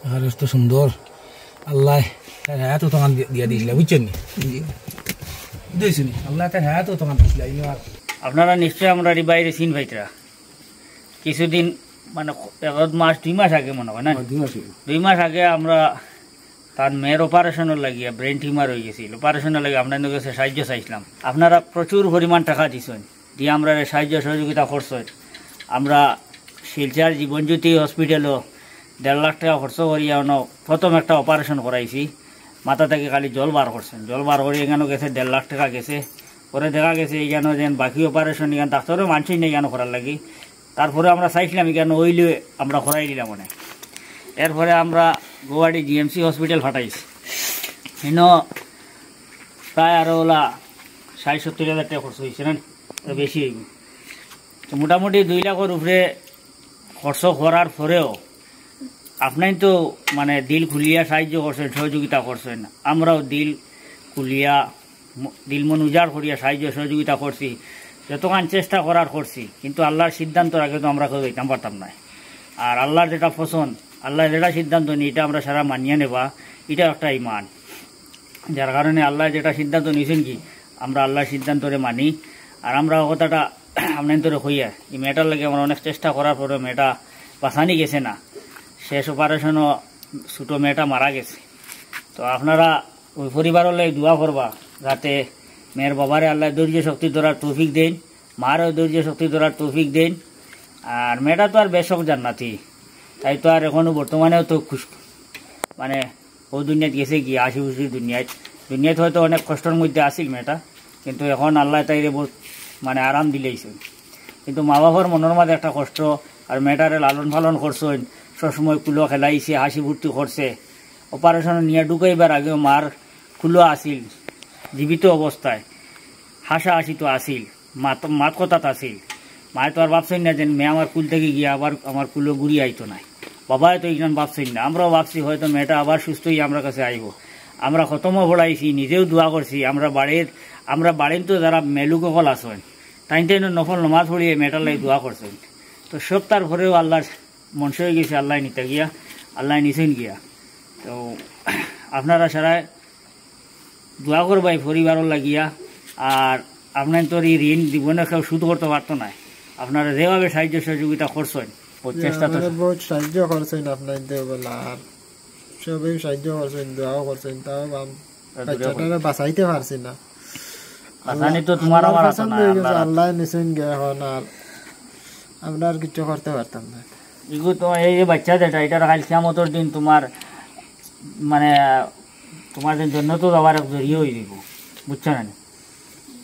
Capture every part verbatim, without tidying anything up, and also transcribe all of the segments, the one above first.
আর এত সুন্দর আল্লাহ তার হায়াত অতখান দি-, দিয়া দিছিলা, বুঝছইন নি? বুঝছইন নি? আল্লাহ তার হায়াত অতখান দিছিলা, ইনো আর আপনারা নিশ্চয় আমরারে বাইরে চিন পাইতরা। কিছুদিন, মানে, এক মাস, দুই মাস আগে মনে হয় না? হ্যাঁ, দুই মাস আগে। দুই মাস আগে আমরা তার মেয়ের অপারেশনর লাগিয়া, ব্রেন টিউমার অই গেছিল, অপারেশনর লাগি আপনারার গেছে সাহায্য চাইছিলাম। আপনারা প্রচুর পরিমাণ টেকা দিছইন, দিয়া আমরারে সাহায্য সহযোগিতা করছইন। আমরা শিলচর জীবনজ্যোতি হসপিটালও দেড় লাখ টেকা খরচ করিয়া অনো প্রথম একটা অপারেশন করাইছি। মাথা থাকি খালি জল বার করছইন, জল বার করি ইখানো গেছে দেড় লাখ টেকা গেছে। পরে দেখা গেছে ইখানো যেন বাকি অপারেশন ইখান ডাক্তারও মানছইন না ইখানো করার লাগি। তারপরে আমরা চাইছিলাম ইখানো অইলে আমরা করাই দিলাম অনে। এরপরে আমরা গুয়াহাটি জিএমসি হসপিটাল পাঠাইছি, ইনো প্রায় আরো ওলা ষাট সত্তর হাজার টেকা খরচ অইছে না, তো বেশি অইব। তো মোটামুটি দুই লাখর উপরে খরচ করার পরেও আপনারাইন তো, মানে, দিল খুলিয়া সাহায্য করছইন, সহযোগিতা করছইন, আমরাও দিল খুলিয়া, ম-, দিল মন উজাড় করিয়া সাহায্য সহযোগিতা করছি, যতখান চেষ্টা করার করছি, কিন্তু আল্লাহর সিদ্ধান্তর আগে তো আমরা কেউ যাইতাম পারতাম না। আর আল্লাহর যেটা পছন্দ, আল্লাহ যেটা সিদ্ধান্ত নিন, ইটা আমরা সারা মানিয়া নেবা, ইটা একটা ইমান। যার কারণে আল্লাহ যেটা সিদ্ধান্ত নিছইন কি, আমরা আল্লাহর সিদ্ধান্তরে মানি। আর আমরা ও কথাটা আপনারাইন্তরে কইয়া, ই মেয়েটার লাগি আমরা অনেক চেষ্টা করার পরে মেয়েটা বাঁচানি গেছে না, শেষ অপারেশনও ছোটো মেয়েটা মারা গেছে। তো আপনারা ওই পরিবারর লাগি দোয়া করবা, যাতে মেয়ের বাবারে আল্লাহ ধৈর্য শক্তি ধরার তৌফিক দেইন, মারও ধৈর্য শক্তি ধরার তৌফিক দেইন। আর মেয়েটা তো আর বেশক জান্নাতি, তাই তো আর এখনো বর্তমানেও তো খুশ, মানে, ও দুনিয়াত গেছে গিয়া, হাসি খুশি দুনিয়াত। দুনিয়াত হয়তো অনেক কষ্টর মধ্যে আছিল মেয়েটা, কিন্তু এখন আল্লাহ তাইরে বহুত, মানে, আরাম দিলাইছইন। কিন্তু মা বাবার মনর মাঝে একটা কষ্ট, আর মেয়েটারে লালন পালন করছইন, সবসময় কুলো খেলাইছে, হাসি ফুর্তি করছে। অপারেশন নিয়া ঢুকাইবার আগেও মার কুলো আছিল, জীবিত অবস্থায় হাসা হাসি তো আছিল, মাত, মাত কথাত আছিল। মায়ে তো আর ভাবছইন না যে মেয়ে আমার কুল থাকি গিয়া আবার আমার কুলো ঘুরি আইতো নায়। বাবায় তো ইখান ভাবছইন না, আমরাও ভাবছি হয়তো মেয়েটা আবার সুস্থ অইয়া আমরার কাছে আইব। আমরা খতমও পড়াইছি, নিজেও দোয়া করছি। আমরা বাড়ির, আমরা বাড়ির তো যারা মেলুক অকল আছইন, তাইন তাইন নফল নমাজ পড়িয়া মেয়েটার লাগি দোয়া করছইন। তো সব তার পরেও আল্লাহর মনসা অই গেছে, আল্লাহ নিতা গিয়া, আল্লাহ নিছইন গিয়া। তো আপনারা সারায় দোয়া করবা ই পরিবারর লাগিয়া। আর আপনারাইন্তর ই ঋণ জীবনে কেউ শোধ করতে পারতো নায়। আপনারা যেভাবে সাহায্য সহযোগিতা করছইন, ও চেষ্টা তো আমারে বহুত সাহায্য করছইন আপনারাইন্তে বলা, আর সবেই সাহায্য করছইন, দোয়াও করছইন, তাও বাম-, আর দোয়া বাচ্চাটারে বাঁচাইতে পারছি না। বাঁচানি তো তোমার আল্লাহর আমার হাতে পছন্দ নাই, হয়ে গেছে, আল্লাহর হাতে। আল্লাহ নিছইন গিয়া এখন আর আমরা আর কিচ্ছু করতে পারতাম না। ইগু তো এই যে বাচ্চা যেটা, ইটার কাইল কিয়ামতর দিন তোমার, মানে, তোমার দিন জন্নতো যাওয়ার এক জরিয়া অই যাইব, বুঝছো না নি?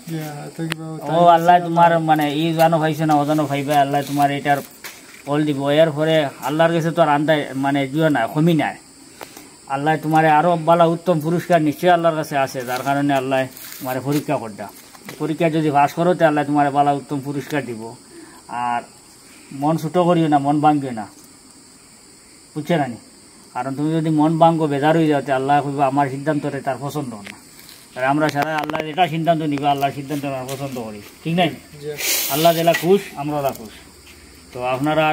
জি, হ্যাঁ, তো কি বাবা, ও তাই আল্লাহ, আছে তোমার আল্লাহ। মানে ই জানো পাইছে না, ও জানো পাইবে, আল্লাহ তোমার এটার ফল দিব। এর পরে আল্লাহর কাছে তো আর আন্দায়, মানে, জুয়া না, কমি নাই। আল্লাহ তোমারে আরো ভালা উত্তম পুরস্কার নিশ্চয় আল্লাহর কাছে আছে, যার কারণে আল্লাহ তোমারে পরীক্ষা করডা। পরীক্ষা যদি পাস করো, তে আল্লাহ তোমারে ভালা উত্তম পুরস্কার দিব। আর মন ছোট করিও না, মন ভাঙ্গিও না, বুঝছো না নি? কারণ তুমি যদি মন ভাঙ্গো, বেজার অই যাও, তে আল্লাহ কইবা, "আমার সিদ্ধান্তরে তার পছন্দ না।" আর আমরা সারা আল্লাহ যেটা সিদ্ধান্ত নিবা, আল্লাহর সিদ্ধান্ত আমরা পছন্দ করি, ঠিক নাই? জি। আল্লাহ যেলা খুশ, আমরা ওলা খুশ। তো আপনারা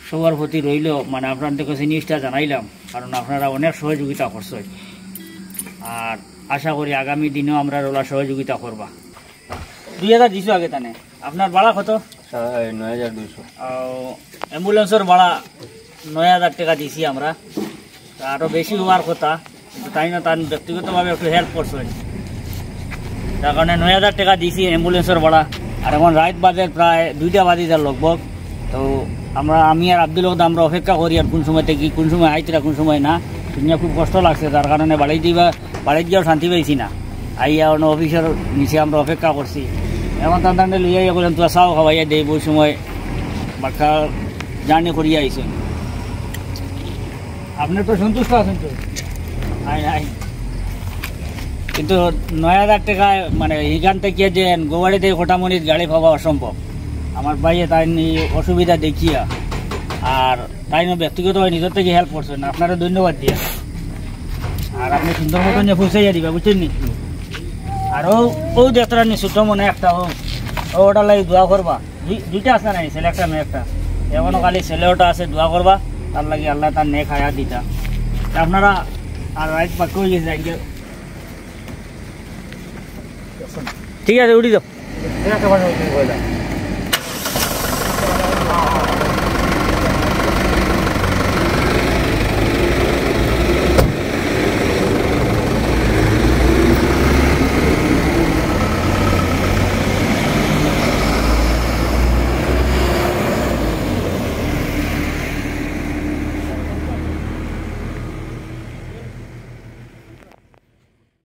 সবার প্রতি রইল, মানে, আপনাদের কাছে নিষ্ঠা জানাইলাম, কারণ আপনারা অনেক সহযোগিতা করছেন। আর আশা করি আগামী দিনেও আমরা ওলা সহযোগিতা করবা। দুই হাজার দিছো আগে তানে। আপনার ভাড়া কত? নয় হাজার দুইশো। ও, অ্যাম্বুলেন্সর ভাড়া নয় হাজার টাকা দিছি আমরা। তা আরো বেশি হওয়ার কথা, কিন্তু তাই না, তার ব্যক্তিগতভাবে একটু হেল্প করছেন, যার কারণে নয় হাজার টাকা দিছি অ্যাম্বুলেন্সর ভাড়া। আর এখন রাত বাজে প্রায় দুইটা বাজি যার লগভগ। তো আমরা, আমি আর আব্দুল হক আমরা অপেক্ষা করি, আর কোন সময় থেকে কোন সময় আইতরা, কোন সময় না, শুনিয়া খুব কষ্ট লাগছে, যার কারণে বাড়ি দিবা, বাড়িত গিয়াও শান্তি পাইছি না। আইয়া অন্য অফিসর নিচে আমরা অপেক্ষা করছি। এখন তান তান্ডে লইয়া ইয়া করলাম, তোরা চাও খাওয়াইয়া দেই, বই সময় বাক্কা জার্নি করিয়া আইছেন। আপনি তো সন্তুষ্ট আছেন তো? I, I. কিন্তু নয় হাজার টাকায়, মানে, এখান থেকে যে গুয়াহাটি থেকে কোটামনিত গাড়ি পাওয়া অসম্ভব। আমার ভাইয়ে তাই নি অসুবিধা দেখিয়া, আর তাই না ব্যক্তিগতভাবে নিজের থেকে হেল্প করছেন, আপনারা ধন্যবাদ দিয়া। আর আপনি সুন্দর মতন যে পৌঁছাইয়া দিবা, বুঝছেন নি? আর ও, ও দেখতে নি ছোট মনে একটা হোক, ও ওটার লাগি দোয়া করবা। দুই-, দুইটা আছে না, ছেলে একটা মেয়ে একটা। এখনো খালি ছেলে ওটা আছে, দোয়া করবা। তার লাগি আল্লায় তার নেক হায়াত দিতা। তে আপনারা আর রাইত পাক্কা অই গেছে, যাইন গিয়া। ঠিক আছে, উঠি যাও।